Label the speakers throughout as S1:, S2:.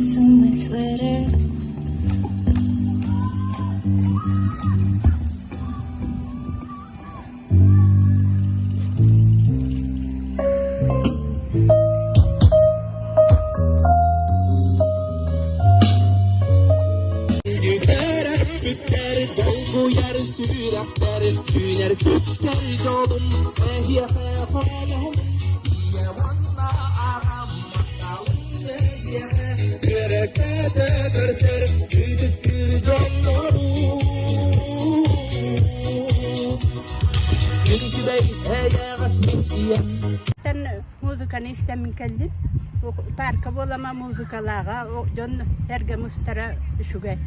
S1: into my sweater.
S2: Долгуйар сүрэхпэр түүнэр сүктэр дьолум эһиэхэ холоһум ийэ уонна аҕам махталым эһиэхэ үөрэ-көтө көрсөр ытыктыыр дьоннорум Күн күбэй эйэҕэс мин ийэм
S3: Музыканы истэммин кэллим. Парка буолама музыкалааҕа дьон эргэ мустара үчүгэй.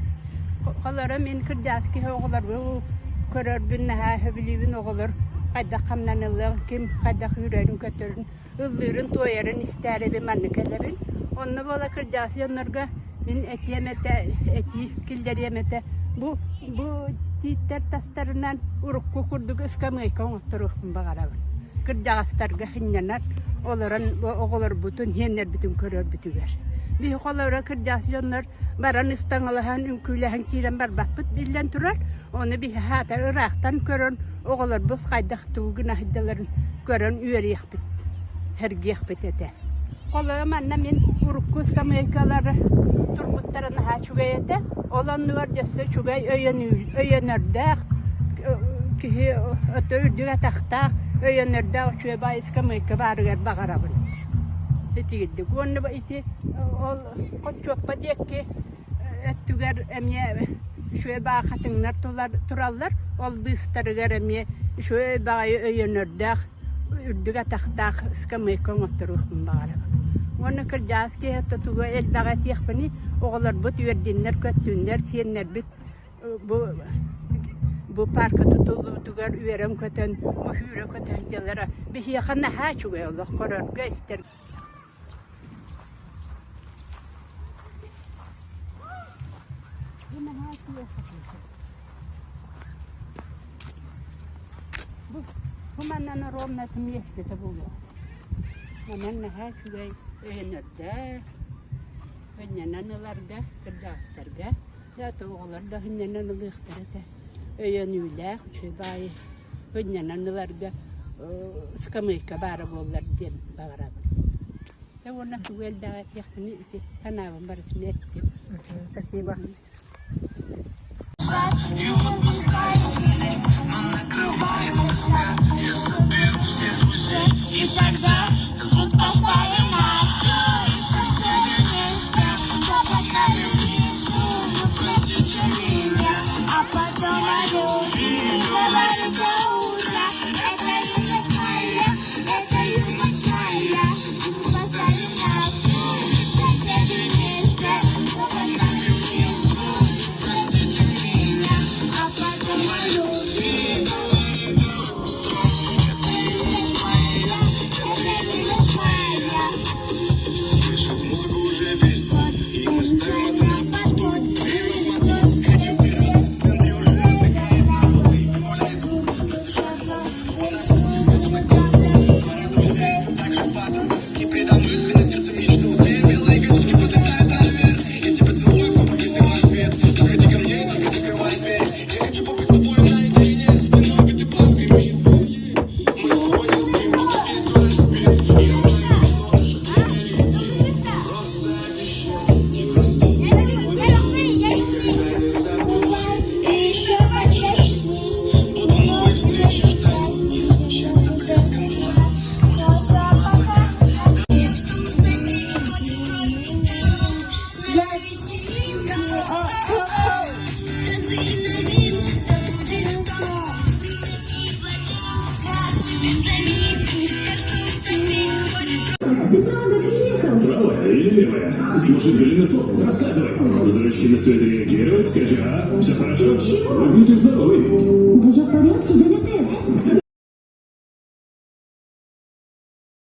S3: Холоро мин кырдьаҕас киһи оҕолорбун көрөрбүн наһаа сөбүлүүбүн оҕолор хайдах хамнаналлар, ким хайдах үүрэрин-көтөрүн, ыллыырын-туойарын истээрибин манна кэлэбин. Онно буола кырдьаҕас дьоннорго мин этиэм этэ, этии киллэриэм этэ. Бу бу тииттэр тастарынан урукку курдук ыскамыайка оҥотторуохпун баҕарабын. Кырдьаҕастарга сынньанар, олорон оҕолорбутун, сиэннэрбитин көрөрбүтүгэр. Биһи холоро кырдьаҕас дьоннор баран ыстаҥалаһан, үҥкүүлэһэн киирэн барбаппыт биллэн турар. Ону биһи аата ыраахтан көрөн, оҕолорбут хайдах тугу гына сылдьалларын көрөн үөрүөхпүт, сэргиэхпит этэ. Холоро манна мин урукку ыскамыайкалар турбуттара наһаа үчүгэй этэ. Ол оннугар өссө үчүгэй өйөнөрдөөх киһи өтө үрдүк атахтаах өйөнөрдөөх үчүгэй баай ыскамыайка баарыгар баҕарабын. Итигирдик. Уонна ити ол хоччуоппа диэки өттүгэр эмиэ үчүгэй баҕа хатыҥнар тураллар. Ол быыстарыгар эмиэ үчүгэй баҕайы өйөнөрдөөх үрдүк атахтаах ыскамыайка оҥотторуохпун баҕарабын. Уонна кырдьаҕас киһи тугу элбэҕи этиэхпиний, оҕолорбут үөрдүннэр-көттүннэр, сиэннэрбит бу бу паарка тутуллубутугар үөрэн-көтөн, бу сүүрэ-көтө сылдьаллара биһиэхэ наһаа үчүгэй олох көрөргө-истэргэ. Бу наһаа үчүгэй Бу, бу манан ровно миэстэтэ буолуо. Манан наһаа үчүгэй өйөнөрдөөх, ынньанан ыларга, кырдьаҕастарга, да оҕолор да ынньанан ылыахтара этэ. Өйөнүүлээх, үчүгэй баайы ынньанан ыларга скамейка баара буоллар диэн баҕарабын. Дьэ уонна тугу элбэҕи этиэхпиний ити санаабын барытын эттим.
S4: Спасибо.
S2: И вот мы стали сильнее, но накрывает тоска. Я соберу всех друзей, и тогда звук поставим на И соседи не спят, пока внизу. Простите меня, а потом о любви говорю до утра. Это юность моя, это юность моя. Звук поставим на всю. Соседи не спят, пока внизу. Простите меня, а потом о любви говорю до утра. Это юность моя, это юность моя. Слышит музыку уже весь двор, и мы ставим это на повтор. Время в мотор, едем вперед, в центре уже отдыхает народ. И прибавляй звук, пара друзей, также подруг, не предам их, и на сердце мечту. Две белые косички подлетают наверх, я тебя целую в губы, и ты в ответ. Подходи ко мне, только закрывай дверь. Я хочу побыть с тобой наедине, за стеной битый бас гремит. Мы снова не спим, пока весь город спит. И я знаю, что наше время летит. Просто обещай не грустить, улыбнись, никогда не забывай. И еще почаще снись, буду новой встречи ждать и скучать за блеском глаз.
S1: Ты правда приехал?
S5: Правая или левая? Слушай Галина слово. Рассказывай. Зрачки на свет реагируют. Скажи, а? Все хорошо?
S1: Чего?
S5: Выглядишь здоровый.
S1: Да я в порядке, дядя.